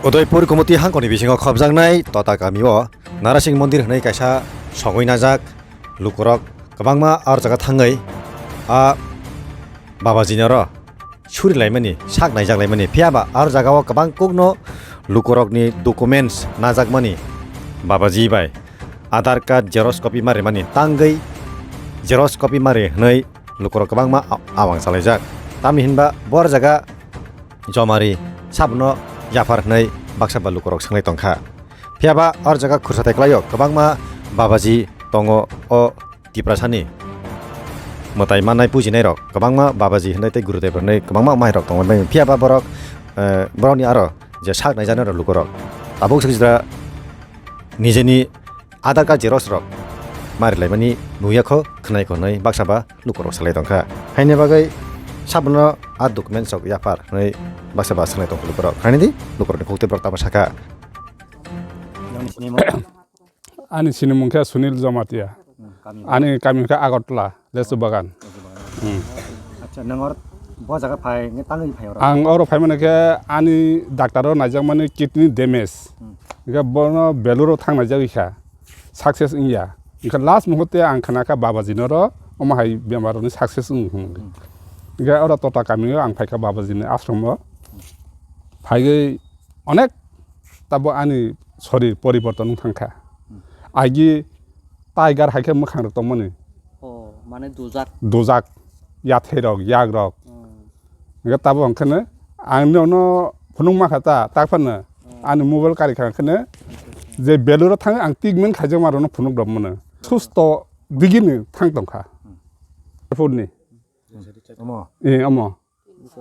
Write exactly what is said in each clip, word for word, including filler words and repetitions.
Udaipur Gumoti hangkoni bisingo khopjaknai Tota kamio Narasing Mondir hwnwi kaisa sogwi najak lukurok kwbangma ar jaga thangwi a Babajinoro surilaimani, sak naijaklaimani. Phiya ba ar jagao kwbang kokno lukurokni documents najakmani Babaji bai Aadhaar card xerox copy ma rimani tangwi xerox copy ma ri hwnwi lukurok kwbangma a-, awang chalaijak. Tamni hinba bor jaga jomari sabono yaphar hwnwi baksa ba lukurok swnglai tongkha. Phiya ba or jaga khursa tai kwlaio kwbangma Babaji tongo o Tiprasani mwtai mannai pujinairok, kwbangma Babaji hwnwi tei Gurudev hwnwi kwbangma mairok tongwi bai. Phiya ba borok, eh, borokni aro je sak naijaknairok lukurok tabuk swk jora nijeni Aadhaar card xerox rok ma rilaimani nukya kho, khwnai kho hwnwi baksa ba lukurok salai tongkha. Haini bagwi sabono a documents rok yaphar hwnwi baksa ba swlai tongkha lukurok. Khaini di lukurokni khukti borok tamo sakha. Nang sini mo? Ani sini mung khe Sunil Jamatia. Hmm, kami. Ani kami khe Agartala, Lesu Bagan. Lesu Bagan. Hmm. Acha, nang or bo jaga phai, nge tangwi phai oro? Ang oro phai mane khe ani doctor o naijakmani kidney damage. Hmm. Hingkhe bono Belur o thang naijagwi kha. Success wngya. Hingkhe last muhurte ang khna kha Babaji no ro, omo hai bemar rokni success wng hwnwi. Hmm. Hingkhe oro Tota kami o ang phai kha Babaji ni ashram o. Phaigwi onek tabo ani sorir poriborton wng thang kha. Hmm. Agi tiger hai khe mwkhang rok tongmani. Oh, mane dujak. Dujak, yathai rok, yak rok. Hmm. Hingkhe tabo hwnkheno ang nono phunuk ma kha ta, tak phano Hmm. ani mobile kari kha hwnkheno Acha, acha. je Belur o thang ang treatment khaijak ma rokno phunuk rok mano. Susto digini thang tong kha. Hmm. Phurni. Omo. Eh, omo.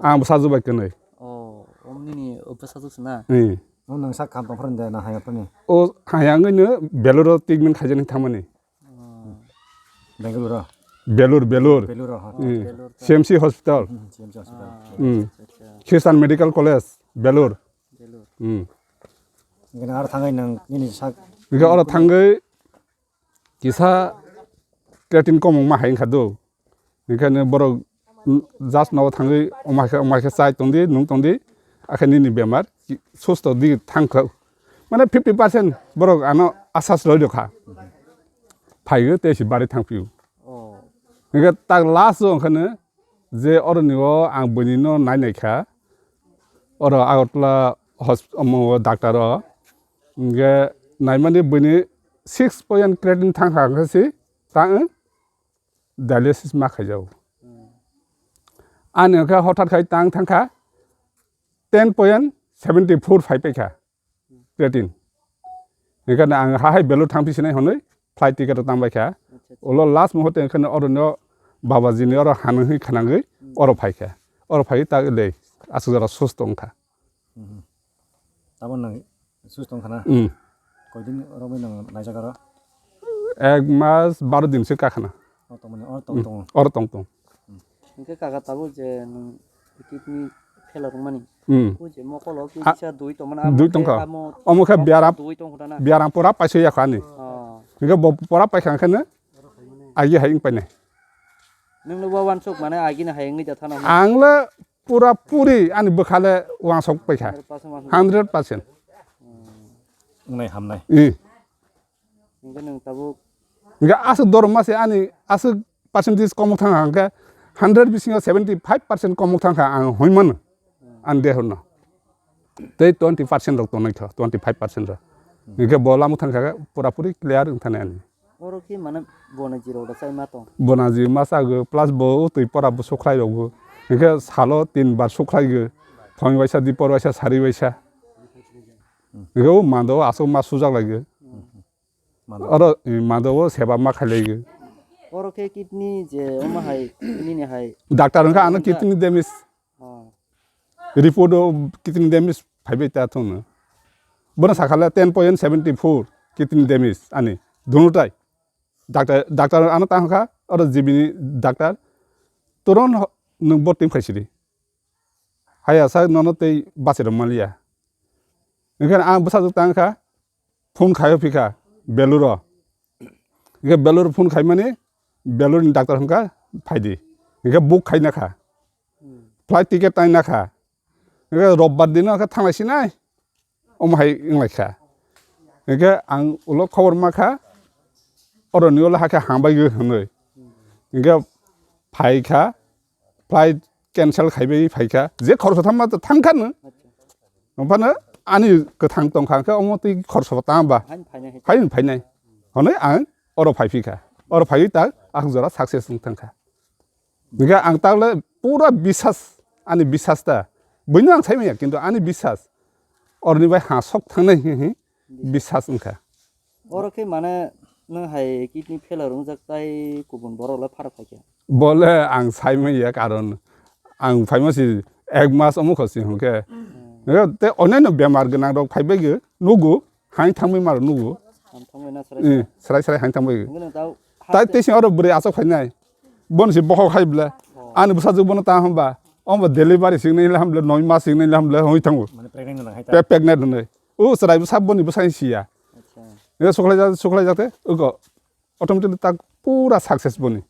Ang bwsajwk bai kwnwi. Oh, omnini bwsajwk se na? Eh. O nang sak kam tongphuru de na haya phani? O haya wngwi no Belur o treatment khaijani thangmani. Oh. Bengaluru. Belur, Belur. Beluru, ha. Eh. Belur ta. C M C hospital. Hmm, C M C hospital. Ah, Hmm. acha, acha. Christian Medical College, Belur. Belur. Hmm. Ngene ar thangai nang nini sak. Hingke oro thangwi kisa creatine komung ma hai wngkha do. Hingkhe borok just nogo thangwi omo hai khe, omo hai khe chai tongdi, nung tongdi, akhe nini bemar susto di thangkha. Mane fifty percent borok ano asas roi rokha. Phaigo tei si bari thangphio. Oh. Hingkhe tak last o wngkhano je oroni o ang buini no nai nai kha. Oro Agartala hosp-, omo o doctor o. Hingkhe naimani buini six point creatine thangkha khe si tang dialysis ma khaijago. Hmm. Ani hwnkhe hothat khai tang thangkha ten point seventy four phai paikha creatine. Hingkhe ang hahai Belur thangphi sinai hwnwi flight ticket o tang baikha. Acha, acha. Ulo last muhurte hwnkhe oro no Babaji ni oro hanwi khanangwi Hmm. oro phaikha. Oro phaiwi ta le aswk jora susto wngkha. Mhm. Tamo nang sus tong khana? Hmm. Koidin romwi nang naijak aro? Ek mas baro din se kakhana. O tongmani, oro tong Hmm. tongo. Oro tong tong. Hingke kaka tabuk je nwng kidney failure wngmani. Hmm. O je mokolo ki A, kisa dui tongmani, dui amo tongkha. Khe amo Omo khe biaram, dui tong khna na. Biaram pura paisa yakho ani. Oh. Hingke bo pura paikha khe no agi hai wng painai. Nwng no bo wansuk mane agi na hai wngwi ja thana. Ang le pura puri ani bwkha le wansok paikha. Hundred percent wansok. Hundred percent. Wngnai hamnai. Eh. Hingke nwng tabuk. Hingke aswk dorma se ani aswk percentage komok thang kha hingke hundred bisingo seventy five percent komok thang kha ang hoi mano. Ani dehorno. Tei twenty percent rok tongnai kha, twenty five percent rok. Hingke bo lamo thang kha pura puri clear wng thani ani. Oro khe mane bonaji rok da chai ma tong. Bonaji ma chago, plus bo twi pora bo sukhlai rok bo. Hingke salo tin bar sukhlai go. Phone waisa, dipor waisa, sari waisa. Hingke o mando aswk ma sujak lai go. Mando. Oro, eh, mando o seba ma khai lai go. Oro khe kidney je omo hai, nini hai. Doctor hingke ano kidney damage. Oh. Report o kidney damage phaibai ta thungno. Bono sakha le ten point seventy four kidney damage ani dunutai. Doctor, doctor ano tang kha, oro G B ni doctor. Turon ho-, nwng bo team khai sidi. Haya sa nono tei bachai rok maliya. Hingke ang bwsajwk tang kha, phone khai phikha Belur o. Hingke Belur phone khai mani, Belur ni doctor hingka phaidi. Hingke book khai nakha. Hmm. Flight ticket tai nakha. Hingke robbar dino khe thanglai sinai. omo hai wnglaikha. Hingke ang ulo khobor makha, oroni ulo hakhe hambai gwi hwnwi. Hingke phaikha, flight cancel khaibai phaikha, je khoroksa thamma to thangkha no. Ophano ani kwthang tongkha, hingke omo twi khoroksa tangba. Hain phainai hai. Hain phainai. Hwnwi ang oro phaiphikha. Oro phaiwi tak ang jora success wng thangkha. Hingke ang takle pura bisas, ani bisas ta. Buino ang saimanya, kintu ani bisas. Oroni bai ha sok thangnai hi hi bisas wngkha. Oro khe mane nwng hai kidney failure wngjak tai kubun borok le pharak phaikha. Bole ang saimanya karon ang phaima si ek mas omo kho si hwnkhe. Hmm. Te oneno bemar gwnang rok phaibai gw nugo. Hain thangwi mar nugo. Ham thangwi na sarai Eh, sarai. Sarai sarai hain thangwi. Hingke nang tao Tai haste- tei sing oro bwrwi asok phainai. Bon si bohok hai bla. Oh. Ani bwsajwk bono ta hamba. Omba delivery sing nai hamle noi mas sing nai hamle hoi thango. Mane pregnant nang hai ta. Pe pregnant nai. O sarai bwsa boni bwsai siya. Acha. Ye suklai jak suklai jak te ugo. Automatically tak pura success boni.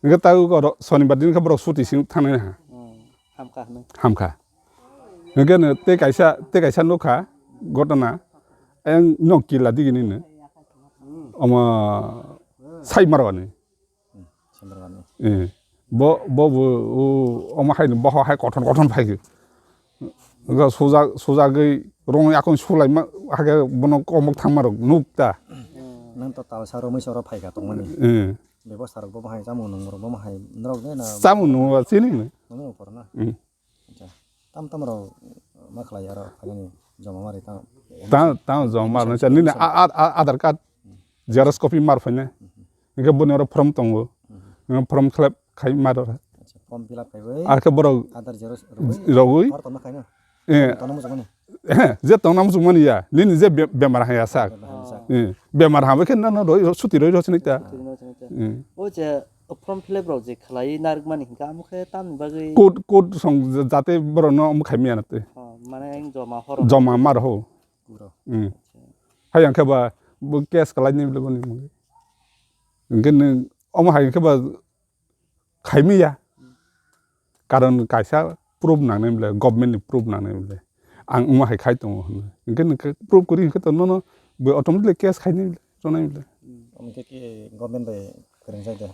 Hingke ta ugo ro- sonibar din khe borok suti sing thangnai ha. Hmm. Hamkha hwnwi. Hamkha. Hingke no tei kaisa, tei kaisa nukha gotona. Eng nok kila digini no. Omo sai marwani. Sandra ni. Eh. Bo, bo, bo, o, omo hai no boho hai kothon, kothon phai. Ga suja, suja gwi rong yakung sulai ma, hage bono komok thang marok nuk ta. Nang to tal saro mui soro phai ka tongmani. Eh. Bebosta rok bo hai chamung nung rok bo hai norok de na. Chamung nung ba chini no. Nung rok por na. Eh. Acha. Tam tam rok ma khlai aro phainani joma mari tam. Tam, tam joma mari cha nini a, a, a, Aadhaar card xerox copy mar phainai. Hingke boni oro form tongo. Form khlep khai mar oro. Acha, form fill up khai bai. Ar khe borok Aadhaar xerox rogwi. Rogwi. Oro tongma khaino. Eh. Tongna muchungmani. Eh, je tongna muchungmani ya. Nini je be-, bemar haya sak. Bemar haya sak. Eh, bemar habo khe nono roi, suti roi roi sinik ta. Suti roi roi sinik ta. Eh. O je form fill up rok je khlai narwkmani hinkhe amo khe tamni bagwi. Court, court song jate borokno omo khai maya na te. Oh, mane joma horo. Joma mar ho. Kuro. Mm. Acha. Hai ang khe ba bo case kalai ni bole boni mungwi. Hingke nwng omo hai khe ba khai maya. Karon kaisa proof nangnai bole, government ni proof nangnai bole. Ang omo hai khai tongo hwnwi. Hingke nwng khe proof kwrwi hingke to nono bo automatically case khai nai bole, rw nai bole. Omo khe ki government bai kwrwngjak de.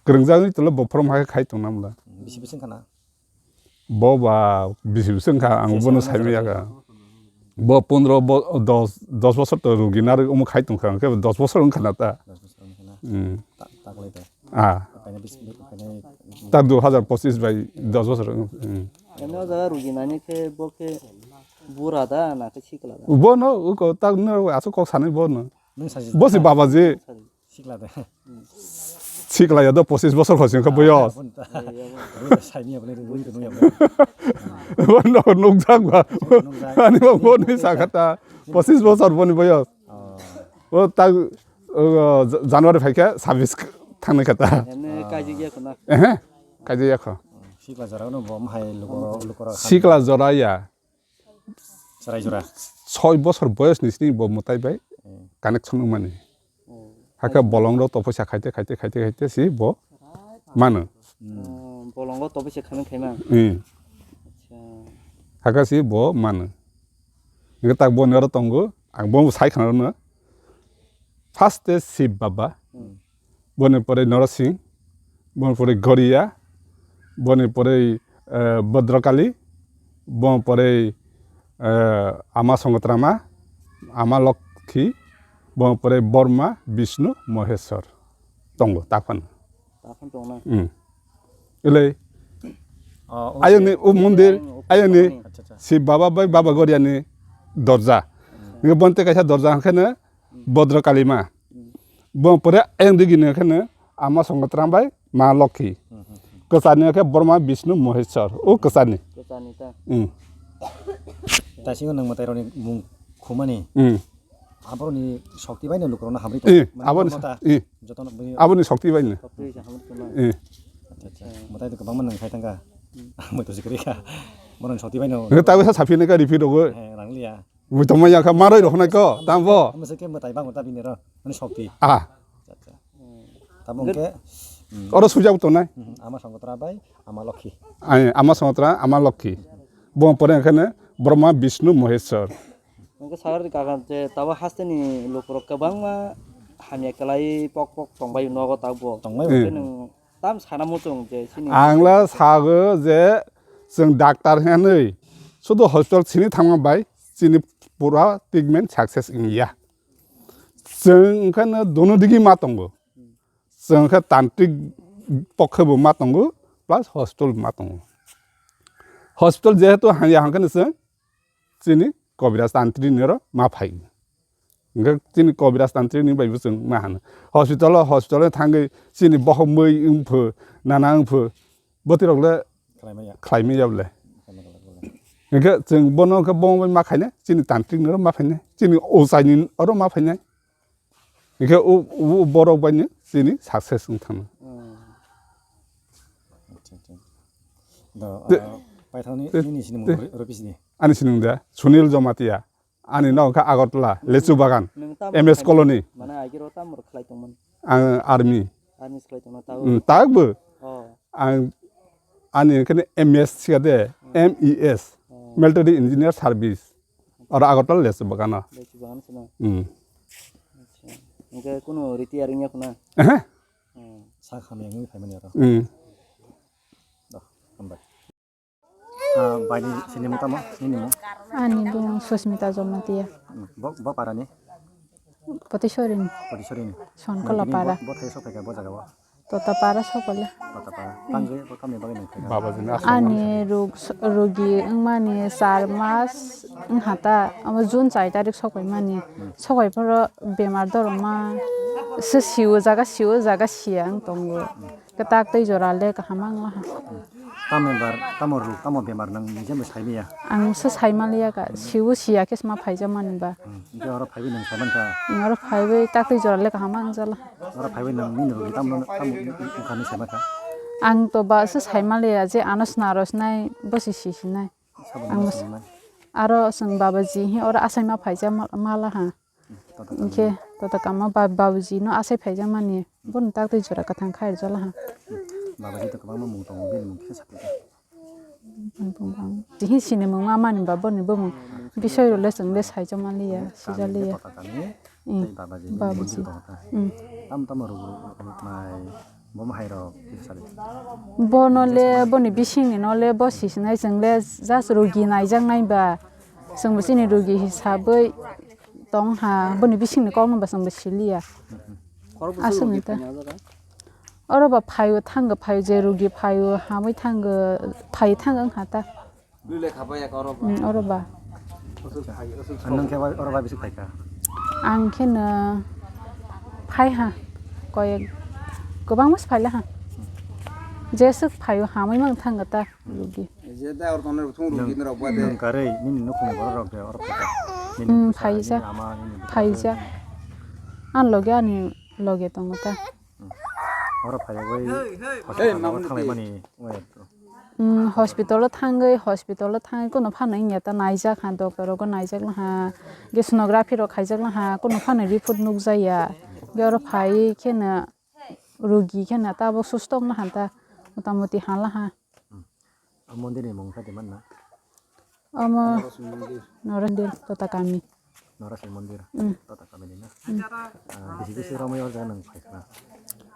Kwrwngjak ni tole bo form hai khai tong na bole. Bisi bisi wngkha na? Bo ba bisi bisi wngkha, ang bono sai maya kha. Bo pondro bo-, dos, dos bosor to rugi narwk omo khai tongkha, hwnkhe dos bosor wngkha na ta. Dos bosor wngkha na? Hmm. Ta-, taklai ta. Ah. Okhai no bisi, okhai no. Ta dui hazar pochis bai dos bosor wng-, hmm. Eno jaga rugi nani khe bo khe bura da na khe sikla da? Bono uko ta no aswk kok sanai bono. Nwng saji. Bo si babaji. Sikla de. Sikla ya do pochis bosor khosi wngkha boyos. Aboni ta. Aboni saini aboni rung tong ya. Bono nukjak ba. Nukjak. Ani bo boni sakata pochis bosor boni boyos. Oh. O ta, o, Ja-, January phaikha sabis thangnai kha ta. Ene kaijak ya khna. Ehe. Kaijak ya kho. Sikla jora no bo hai luko, luko. Sikla jora ya. Chwrai jora. Soi bosor boyos ni sini bo mwtai bai Hmm. connection wngmani. Hmm. Hakhe bolong rok tophoisa khaite, khaite, khaite, khaite si bo mano. Hmm. Oh, bolong rok tophoisa khaimani khaima. Hmm. Acha. Hakhe si bo mano. Hingke tak bo nero tongo, ang bo sai khna rwno. First te Shiv Baba. Hmm. Boni pore Norosing, boni pore Goria, boni pore, eh, Bhadrakali, boni pore, eh, Ama Songotrama, Ama Lokhi, boni pore Borma, Bishnu, Moheswar. Tongo, taphano. Taphano tongo na? Hmm. Ilai, Oh, ayang ni, o mondir, ayang ni, Acha, acha. Si Baba bai Baba Goria ni dorja. Hmm. Nge bonte kaisa dorja hwnkhe no, Bodro Kalima. Hmm. Bo pore ayang digi ni khe no Ama Songotram bai Ma Lokhi. Hmm, hmm, hmm. Kwchani khe Borma Bishnu Moheswar. O kwchani. Kwchani ta. Hmm. Tasingo nang mwtai rokni mung khumani. Hmm. Aboroni shokti bai no lukurokno hamri Eh, tong. Mane aboni bono sa-, ta eh. Jotono bini Aboni shokti bai no. Shokti bai hamri tong. Eh. Acha, acha. Mwtai to kwbangma nang khai thangkha. Hmm. Mwtai to sikri kha. Bono shokti bai no. Nge tawi sa saphi ne ka repeat rogo. Eh, rang liya. Mui tongma ya kha, maroi rok nai ko, tamo. Amo se ke mwtai bang ta bini ro, mane shokti. Ah. Acha, acha. Tamo ke, hmm. Oro sujak tongnai. Hmm, Ama Songotra bai, Ama Lokhi. Ai, Ama Songotra, Ama Lokhi. Bo pore khane Brahma, Vishnu, Maheshwar. Hwnkhe sakha rwdi kakan je tabuk hasteni lukurok kwbangma hamya kwlai pok pok tongbai nogo tabuk. Tongbai. Hwnkhe nwng tam sana muchung je chini Ang la sago je chwng doctor hinwi sudu hospital sini thangma bai chini pura treatment success wngya. Chwng wngkha no dono digi ma tongo. Chwng khe tantrik pokhe bo ma tongo, plus hospital bo ma tongo. Hospital jehetu hamya hwnkhe no chwng chini Kobiraj tantri ni oro ma phai. Hwnkhe chini Kobiraj tantri ni bai bo chwng ma hano. Hospital o, hospital o thangwi chini bohok mui wngphu, nana wngphu, bwtwi rok le Khlaimaya. Khlaimaya bole. Khlaimaya bole. Hwnkhe chwng bono khe bo ma khainai, chini tantrik ni oro ma phainai, chini ochai ni oro ma phainai. Hwnkhe o, o borok bai ni chini success wng thangno. Hmm. Acha, acha. Do, Te-, ah, paithakni te-, nini sinimung te-, ro-, ropi sini. Ani sinimung da Sunil Jamatia. Ani nok kha Agartala, Lechu Bagan, Nwng tamo M S khlai-, Colony. Mane agiro tamo khlai tongmani? Ang army. Army khlai tongma tao? Hmm, tak bo. Oh. Ang ani kene M S siya de, Hmm. M E S, Oh. Military Engineer Service. Oro Agartala Lechu Bagano. Lechu Bagano sino? Hmm. Acha. Hwnkhe kuno retire wngya khuna? Ehe. Hmm. Sak hamya wngwi phaimani oro. Hmm. Do, hambai. Ah, baini sinimung tamo? Nini mung? Ani bumung Susmita Jamatia. Hmm. Bo, bo parani? Potisorini. Potisorini. Sonkala Nang tini para. Bo, bo thai sok phaikha bo jagao? Tota para sokole. Tota para. Hmm. Tangwi bo tamni bagwi nang phaikha? Babaji na aswk Ani mano. Rug-, rugi wngmani char mas wngha ta, omo June char tarik sokoi mani. Hmm. Sokoi phoro bemar doroma se siwo jaga siwo jaga siya wng tongo. Hmm. Kwtak tei jora le kaham ang laha. Tamo bar, tamo ruk, tamo bemar nang nijemo saimaya? Ang se saimaliya ka, siu siya khe sma phaijak mani ba. Hmm, hwnkhe oro phaiwi nang saimankha? Ang oro phaiwi tak tei jora le kaham ang jala. Oro phaiwi nang nini ruk tamo, tamo wngkha hinwi saimankha? Ang to ba se saimaliya je ano sna rw sinai, bosi si sinai. Saboni Ang mas-, sinai. Aro chwng babaji hi oro achaima phaijak ma-, malaha. Tota Hwnkhe kami. Tota kama ba-, babuji no asai phaijakmani, bono tak twi jora kwthang khairwjalaha. Babuji to kwbangma mung tongo, bini mung kisa sakhe. Tini sinimung ma mani ba boni bumung bisoi rok le chwng le saijakmaliya, Kami sijakliya. Tota kami, Hmm. tei babaji ni Babuji. Mondir tongo ta. Hmm. Tam tamo rwgwi rwknai. Bomo hai rok kisa sadi. Bono le, boni bisingni no le bo sisinai, chwng le just rugi naijaknai ba. Chwngbo chini rugi hisabwi tong ha, boni bisingni kokno ba chwngbo siliya. Aswk ni ta. Oro ba phaio thango, phaio je rugi phaio, hamwi thango, phai thango wngkha ta. Bwlwi lekha pai ya oro ba? Hmm, oro ba. Nwng khe oro ba bisi phaikha? Ang khe no phai ha, koyek, kwbangma se phaila ha. Jeswk phaio hamwi mang thango ta, rugi. Je ta oro tongnai rok thung rugi norok ba de. Nwng karwi nini nukhungni borok rok de oro phaikha? Nini Hmm, bwsa, phaijak. Nini ama, nini bwsa. Phaijak. Ani loge, ani loge tongo ta. Hmm. Oro phaiwi hospital o thanglaimani wngya. Hmm, hospital o thangwi, hospital o thangwi kuno phano wngya ta, naijak ha, doctor rogo naijak laha, ge sonography rok khaijak laha, kuno phano report nukjaya. Ge oro phaiwi kheno rugi kheno tabuk susto wnglaha ta, motamoti halaha. Hmm. O mondir ni mung khe twi manna? Omo Norosing mondir. Norosing mondir, Tota kami. Norosing mondir, Mm. Tota kami ni na? Mm. Ah, bisi bisi romwi o jaga nwng phai khna?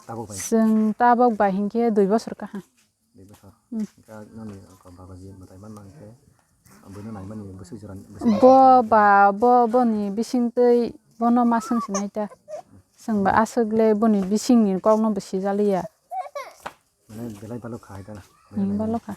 Tabuk bai? Chwng tabuk bai hinkhe dui bosor kaha. Dui bosor? Mm. Hwnkhe noni babaji mwtai manma hinkhe, buino naimani bwswk jora ni, bwswk jora ni? Bo ba, bo, boni bisingtwi bono ma swng sinai ta. Chwng ba aswk le boni bisingni kokno bo sijaliya. Mane belai balok kha hai ta na? Hmm, balok kha.